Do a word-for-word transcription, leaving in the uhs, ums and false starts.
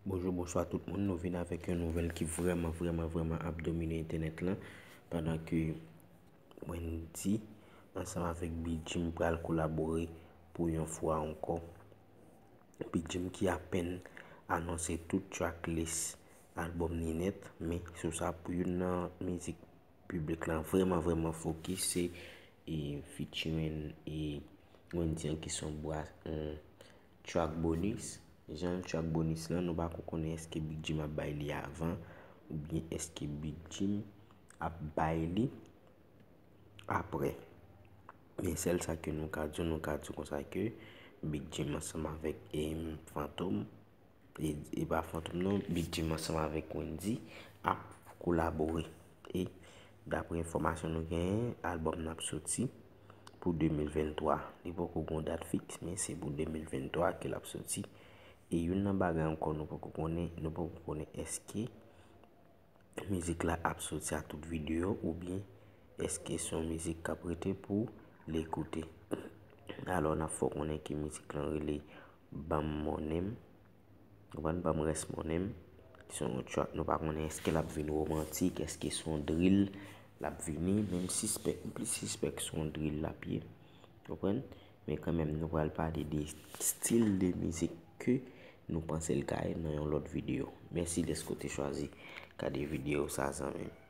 Bonjou, bonswa tout moun. Nou vin avèk yon nouvèl ki vrèman, vrèman, vrèman ap domine entènèt lan. Pandan ke Wendyy ansanm avèk Big Jim pral kolabore pou yon fwa ankò. Big Jim ki apèn anonse tout tracklist albòm ni nèt, men sou sa pou youn nan mizik piblik lan vrèman, vrèman fokis se e, featuring e, Wendyy an ki se yon bwa, yon track bonus. Jan track bonus lan, nou pa ko konnen èske Big Jim ap bay li avan oubyen èske Big Jim ap bay li apre. Men sèl sa ke nou ka di, nou ka di konsa ke Big Jim ansanm avèk e, Fantom, e, e pa Fantom non, Big Jim ansanm avèk Wendyy ap kolabore. E dapre enfòmasyon nou genyen, albòm nan ap soti pou de mil venntwa. Li poko gon dat fiks, men se pou de mil venntwa ke l ap soti. E youn nan bagay ankò nou poko konnen, nou poko konnen èske mizik la ap soti a tout videyo oubyen èske se yon mizik k ap rete pou l ekoute. Alò, n ap fè w konnen ke mizik lan rele Ban m monnen m. Konprann? Ban m rès monnen m. Se yon track, nou pa konnen èske l ap vin romantik, èske se yon drill l ap vini, men m sispèk, m plis sispèk se yon drill l ap ye. Konprann? Men kanmenm, nou pral pale de stil de mizik ke nou panse l ka ye nan yon lòt videyo. Mèsi dèske w te chwazi gade videyo sa, zanmi m.